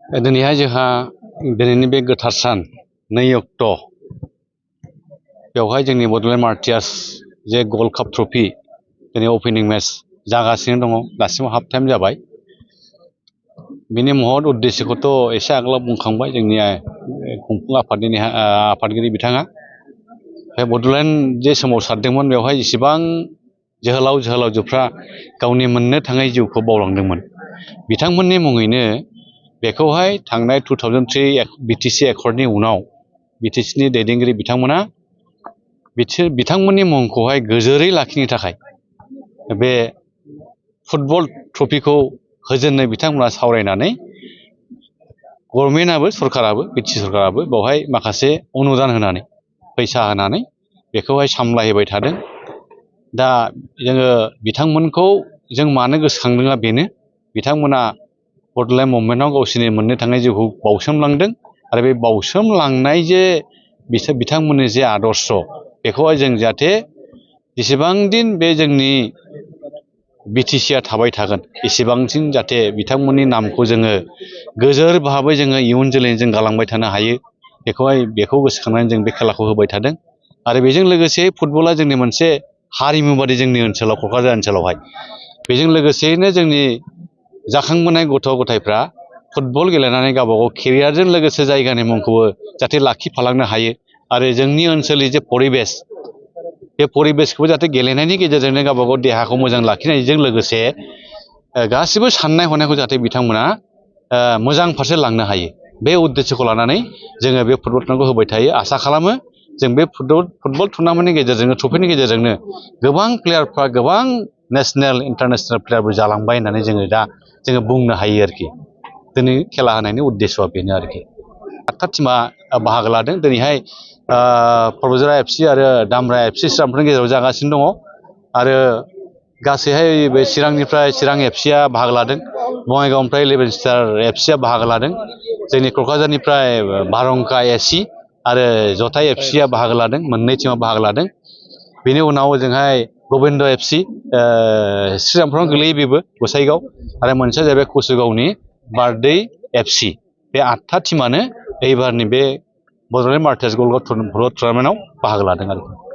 दिनैहाय जोंहा दिनैनि बे गोथार सान 2 अक्ट' बेवहाय जोंनि बड'लेण्ड मार्टियार्स जे गल्ड काप ट्रफि दिनै अपेनिं मेच जागासिनो दङ। दासिमाव हाफ टाइम जाबाय। बिनि महत उद्देश्यखौथ' एसे आगोलाव बुंखांबाय जोंनि खुंफुं आफादगिरि बिथाङा। बे बड'लेण्ड जे सोमावसारदोंमोन बेवहाय जेसेबां जोहोलाव जोहोलावजोफ्रा गावनि मोननो थाङै जिउखौ बावलांदोंमोन, बिथांमोननि मुङैनो बेखौहाय थांनाय 2003 बिटिसि एकर्डनि उनाव बिटिसिनि दैदेनगिरि बिथांमोना बिथांमोननि मुंखौहाय गोजोरै लाखिनो थाखाय बे फुटबल ट्रफिखौ होजेननो बिथांमोना सावरायनानै गभर्नमेन्टआबो सरकाराबो बिटिसि सरकाराबो बेवहाय माखासे अनुदान होनानै फैसा होनानै बेखौहाय सामलायहोबाय थादों। दा जोङो बिथांमोनखौ जों मानो गोसोखांदोंआ बेनो, बिथांमोना बड'लेण्ड मुभमेन्टआव गावसोरनि मोननो थाङै जिउखौ बावसोमलांदों आरो बे बावसोमलांनाय जे बिथांमोननि जे आदर्श बेखौहाय जों जाहाथे जेसेबां दिन बे जोंनि बिटिसिआ थाबाय थागोन एसेबांसिम जाहाथे बिथांमोननि नामखौ जोङो गोजोर भाबै जोङो इयुन जोलैनो जों गालांबाय थानो हायो, बेखौ गोसोखांनानै जों बे खेलाखौ होबाय थादों। आरो बेजों लोगोसे फुटबला जोंनि मोनसे हारिमु बादि जोंनि ओनसोलाव क'क्राझार ओनसोलावहाय बेजों लोगोसेयैनो जोंनि जाखांबोनाय गथ' गथायफ्रा फुटबल गेलेनानै गावबागाव केरियारजों लोगोसे जायगानि मुंखौबो जाहाथे लाखिफालांनो हायो आरो जोंनि ओनसोलनि जे परिबेस बे परिबेसखौबो जाहाथे गेलेनायनि गेजेरजोंनो गावबागाव देहाखौ मोजां लाखिनायजों लोगोसे गासिबो साननाय हनायखौ जाहाथे बिथांमोना मोजां फारसे लांनो हायो, बे उद्देश्यखौ लानानै जोङो बे फुटबल टुर्नामेन्टखौ होबाय थायो। आसा खालामो जों बे फुटबल टुर्नामेन्टनि गेजेरजोंनो ट्रफिनि गेजेरजोंनो गोबां प्लेयारफ्रा गोबां नेसनेल इन्टारनेसनेल प्लेयारबो जालांबाय होननानै जोङो बुंनो हायो आरोखि। दिनै खेला होनायनि उद्देश्यआ बेनो आरोखि। 8था टिमा बाहागो लादों। दिनैहाय परबतझारा एफसि आरो दामब्रा एफसि स्रामफोरनि गेजेराव जागासिनो दङ आरो गासैहाय बे चिरांनिफ्राय चिरां एफसिआ बाहागो लादों, बङाइगावनिफ्राय 11 स्टार एफसिआ बाहागो लादों, जोंनि क'क्राझारनिफ्राय बारहुंखा एसि आरो जथाइ एफसिआ बाहागो लादों, मोननै टिमा बाहागो लादों। बेनि उनाव ओजोंहाय गबिन्द एफसि श्रीरामपुरावनो गोलैयो बेबो गसाइगाव, आरो मोनसेया जाहैबाय कसुगावनि बारदै एफसि। बे 8था टिमानो एबारनि बे Bodoland martyrs gold cup football टुर्नामेन्टआव बाहागो लादों आरोखि।